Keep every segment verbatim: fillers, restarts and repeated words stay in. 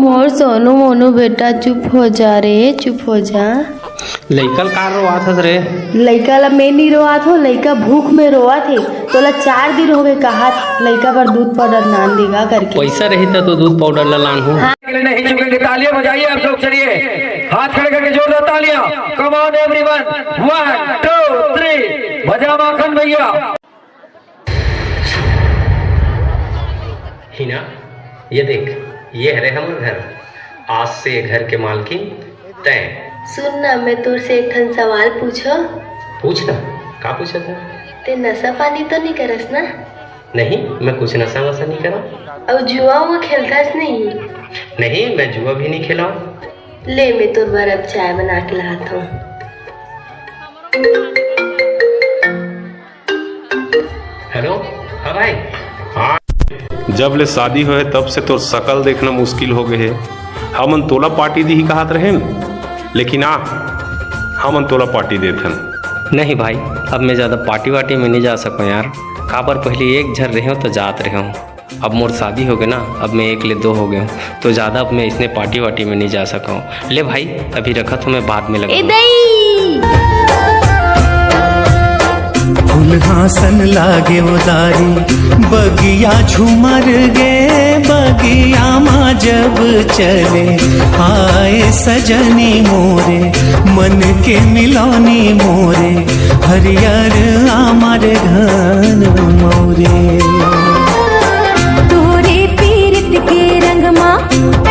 मोर सोनू मोनू बेटा, चुप हो जा रे, चुप हो जा। लइका ल का रोवात हस रे? लइका ल मैं नी रोवात हो, लइका भूख में रोवात हे। तोला चार दिन हो गए कहात, लइका बर दूध पाउडर लान देगा करके। पैसा रही त तो दूध पाउडर ला लान हूँ। हाँ। के लिए नहीं झुकेंगे। तालियां बजाइए आप लोग, चलिए, हाथ खड़े करके जोरदार तालियां। Come on everyone, one, two, three, बजा माखन भैया। हिना, ये देख, ये हरे हमर घर। आज से ये घर के मालकिन तैं। सुन ना, मैं तोर से एक ठन सवाल पूछो। पूछ ना, का पूछत है? ते नशा पानी तो नहीं करस ना? नहीं, मैं कुछ नशा वशा नहीं करा। अउ जुआ वो खेलता नहीं? नहीं, मैं जुआ भी नहीं खेला। ले, मैं तोर बर अब चाय बना के लात हूँ। हेलो, हाँ भाई। हाँ। जब ले शादी होए तब से तोर शकल देखना मुश्किल हो गए है। हमन तोला पार्टी दी ही कहत रहेन, लेकिन आ, हमन तोला पार्टी देथन। नहीं भाई, अब मैं ज्यादा पार्टी वार्टी में नहीं जा सकूं यार। काबर पहले एक झर रहे तो जात रहे। अब मोर शादी हो गए ना, अब मैं एक ले दो हो गए हूँ, तो ज्यादा अब मैं इसने पार्टी वार्टी में नहीं जा सका हूँ। ले भाई, अभी रखत हूँ, मैं बाद में लगा। ए दई। फुलहा सन लागे वो दारी, बगिया झूमर गे, बगिया मा जब चले, आए सजनी मोरे, मन के मिलौनी मोरे, हरियर आमर घन मोरे। तोरे पीरत के रंग मा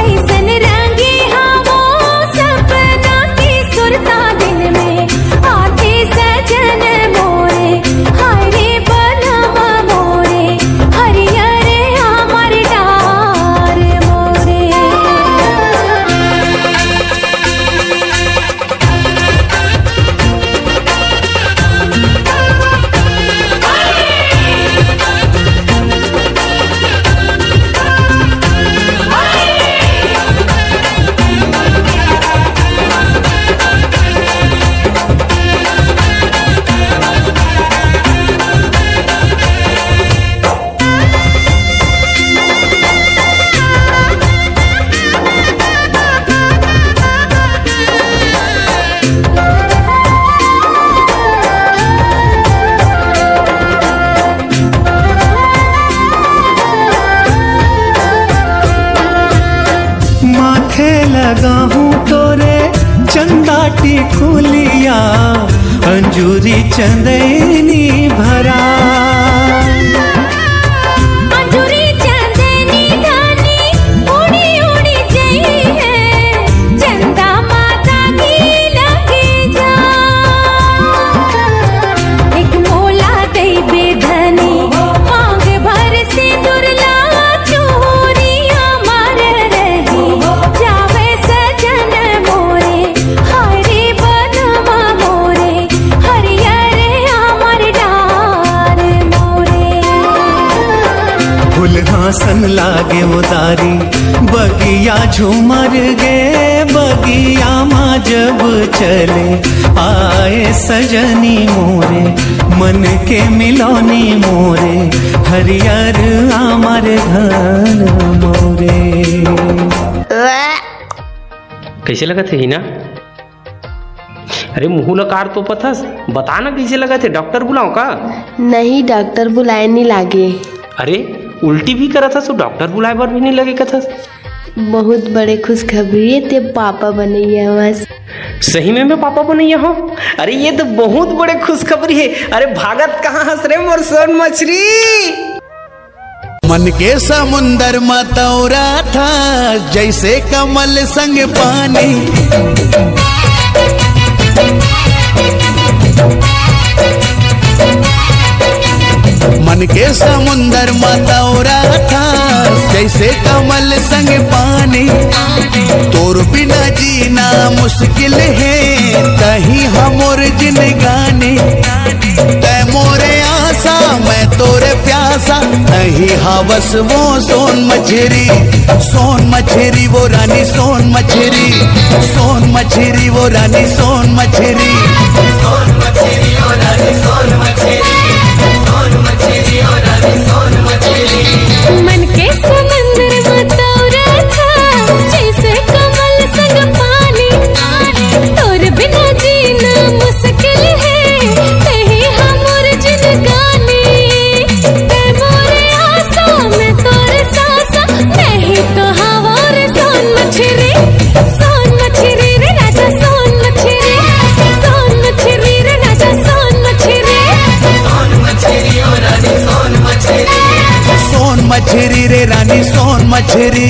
ऐसन रंगे हावो, सपना के सुरता दिन में आते सजन मोरे। हाय रे बनवा मोरे, हरियर आमर डार मोरे। माथे लगाहूँ तोरे चंदा टिकुलिया, अंजूरी चंदैनी भरा। अंजूरी चंदैनी धानी उड़ी उड़ी जई है, चंदा माता की लगे जा। एक मोला दई बेधनी, मांग भर सिंदूर ला चूरिया मार रही, जावे सजन मोरे, हाय रे बनवा मोरे, हरियर आमर डार मोरे। फुलहा सन लागे वो दारी, बगिया झूमर गे, बगिया मा जब चले, आए सजनी मोरे, मन के मिलौनी मोरे, हरियर आमर घन मोरे। कैसे लगत हे हिना? अरे, मुंह ला कार तो पथस, बता ना, कैसे लगत हे? डॉक्टर बुलाओ का? नहीं, डॉक्टर बुलाए नहीं लागे। अरे, उल्टी भी करत हस, तो डॉक्टर बुलाए बर भी नहीं लगे कथस। बहुत बड़े खुशखबरी है, ते पापा बनैया हवस। सही में मैं पापा बनैया हूँ? अरे, ये तो बहुत बड़े खुशखबरी है। अरे, भागत कहाँ हस रे मोर सोन मछरी? मन के समुंदर म तौरा था, जैसे कमल संग पानी। मन के समुंदर म तौरा था, जैसे कमल संग पानी। तोर बिना जीना मुश्किल है, तही हमोर जिंदगानी। तै मोरे आसा, मैं तोरे प्यासा, नहीं हावस वो सोन मछरी, सोन मछरी वो रानी, सोन मछरी, सोन मछरी वो रानी, सोन मछरी। सोन मछरी ओ रानी, सोन मछरी, सोन मछरी ओ रानी, सोन मछरी। मन के समुंदर म तौरा था, छेरी।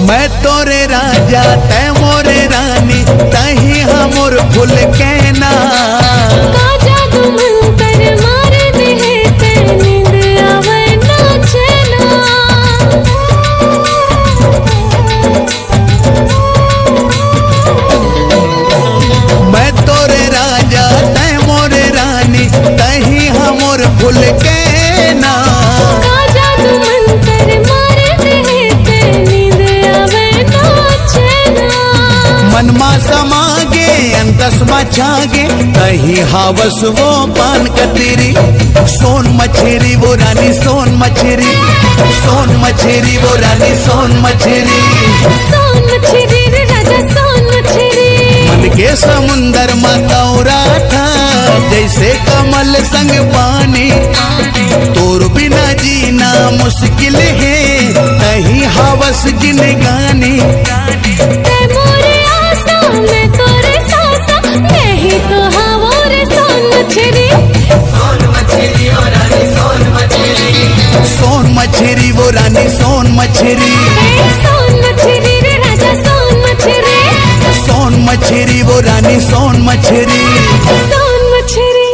मैं तोरे राजा, तै मोरे रानी, तही हमर फूल कहना। का जादू मंतर मार दे है, तै नींद आवे ना चैना। मैं तोरे राजा, तै मोरे रानी, तही हमर फूल कहना। का जादू मंतर मार दे है, तै नींद आवे ना चैना। मन मा समा गे, अंतस मा छा गे, तही हावस वो पान कतीरी। सोन मछेरी वो रानी, सोन मछेरी, सोन मछेरी वो रानी, सोन मछेरी। सोन मछेरी रे राजा, सोन मछेरी। मन के समुंदर मा तौरा था, जैसे कमल संग पानी। तोर बिना जीना मुश्किल है, तही हावस जिंदगानी। तै मोरे आसा, मैं तोरे सासा, नहीं तो हावो रे सोन मछेरी। सोन मछेरी ओ रानी, सोन मछेरी। सोन मछेरी वो रानी, सोन मछेरी। ए, सोन मछेरी रे राजा, सोन मछेरी। सोन मछेरी वो रानी, सोन मछेरी। सोन मछेरी,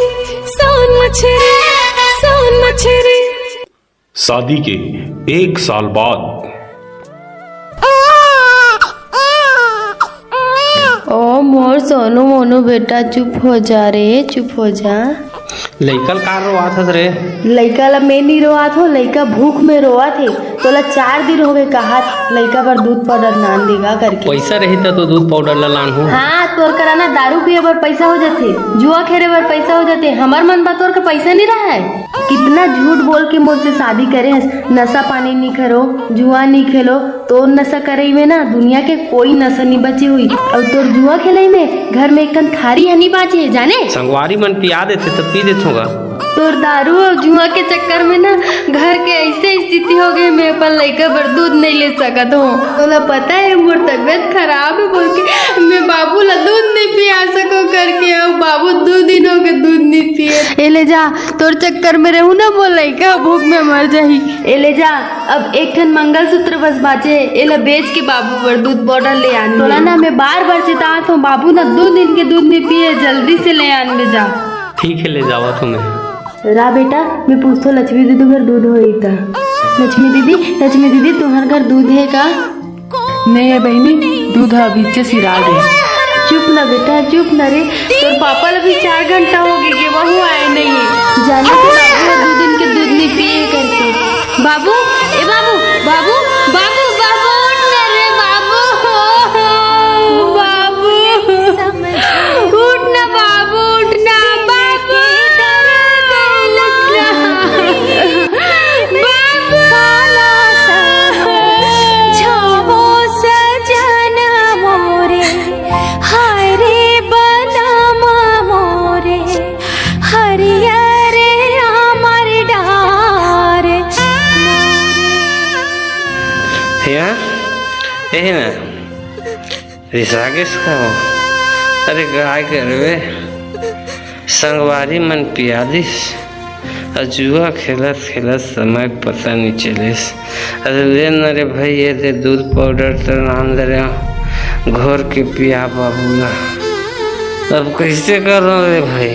सोन मछेरी, सोन मछेरी। शादी के एक साल बाद। ओ मोर सोनू मोनू बेटा, चुप हो जा रे, चुप हो जा। लइका ल का रोवात हस रे? लइका ल मैं नी रोवात हो, लइका भूख में रोवात हे। तोला चार दिन हो गए कहात लइका बर दूध पाउडर लान देगा करके। पइसा रही त तो दूध पाउडर ला लान हो। हाँ, तोर करा ना दारू पिए बर पइसा हो जाथे, जुआ खेले बर पइसा हो जाथे, हमर मन बा तोर के पइसा नी रहय। कितना झूठ बोल के मोर से शादी करे हस, नशा पानी नी करो, जुआ नी खेलो, तोर नशा करई में ना दुनिया के कोई नशा नी बचे हुई, अउ तोर जुआ खेलई में घर में एक ठन थारी ह नी बाचे हे, जाने? संगवारी मन पिया देथे त पी देथों गा। तोर दारू अउ जुआ के चक्कर में ना घर के ऐसे स्थिति हो गई, मैं अपन लइका बर दूध नहीं ले सकत हूँ। तोला पता है मोर तबीयत खराब है बोल के मैं बाबू ला दूध नहीं पिया सको करके, अब बाबू दो दिन हो गए दूध नहीं पिए। ए ले जा, तोर चक्कर में रहूं ना मोर लइका भूख में मर जाही। ए ले जा, अब एक ठन मंगलसूत्र बस बाचे, एला बेच के बाबू बर दूध पाउडर ले आन। तोला ना मैं बार बार चेतात हूँ, बाबू ना दो दिन के दूध नहीं पिए, जल्दी से ले आन ले जा। ठीक है, ले जावत हूँ मैं। रा बेटा, मैं पूछथों लक्ष्मी दीदी घर दूध होही त। लक्ष्मी दीदी, लक्ष्मी दीदी, तुम्हर घर दूध है का? नहीं है बहिनी, दूध ह अभी से सिरा गे। चुप ना बेटा, चुप ना रे, तोर पापा ल भी चार घंटा हो गए के वहू आए नहीं। जाने के बाबू ह दो दिन के दूध नहीं पिए करके। बाबू, ए बाबू, बाबू, बाबू, बाबू, उठ ना रे बाबू, बाबू, उठ ना बाबू, उठ ना बाबू, उठ ना। बाबू। छवो सजन मोरे, हरे बदम मोरे, हरियर अमर डार। हिया, एही ना। रिसा गेस का हो? अरे काय करबे, संगवारी मन पिया दिस, अउ जुआ खेलत खेलत समय पता नहीं चलिस। अरे ले न रे भाई, ये दे दूध पाउडर त नान दे रे, घोर के पिया बाबू ला। अब कैसे करो रे भाई?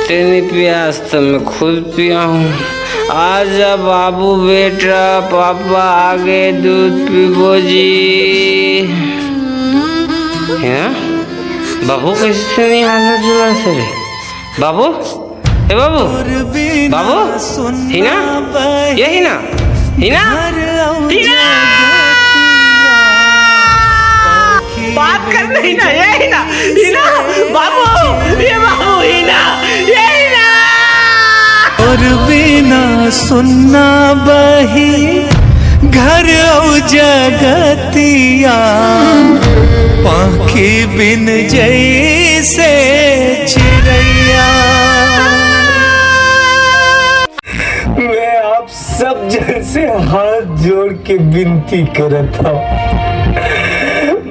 तेनी पियास तो मैं खुद पिया हूँ। आजा बाबू बेटा, पापा आगे दूध पीबो जी। हैं? बाबू कैसे नहीं आना जुला से रे? बाबू, ए बाबू, बाबू, हिना, ये हिना, हिना, हिना। बात कर नहीं ना, ये ही ना, ही ना, बाबू, ये बाबू, ही ना, ये ही ना। और बिना सुनना बही घर अउ जगतिया, पाखी बिन जैसे चिड़ैया। मैं आप सब जन से हाथ जोड़ के विनती करत हव,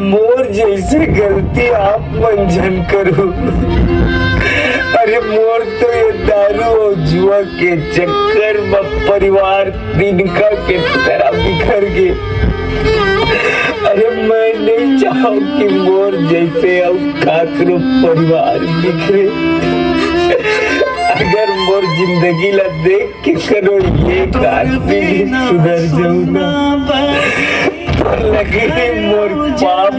मोर जैसे गलती आप मन झन करू। अरे, मोर तो ये दारू अउ जुआ के चक्कर म परिवार तिनका के तरह बिखर गे। अरे, मैं नहीं चाहूं कि मोर जैसे अउ काकरो परिवार बिखरे। अगर मोर जिंदगी ला देख के करो ये आदमी सुधर जाऊ ना, तो लगे मोर पाप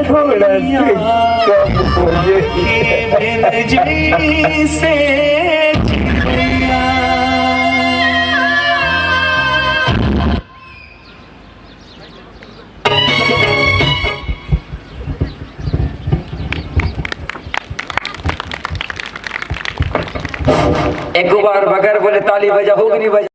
थोड़ा से कम हो जाए। एक बार बगर बोले ताली बजा, हो कि नहीं बजा?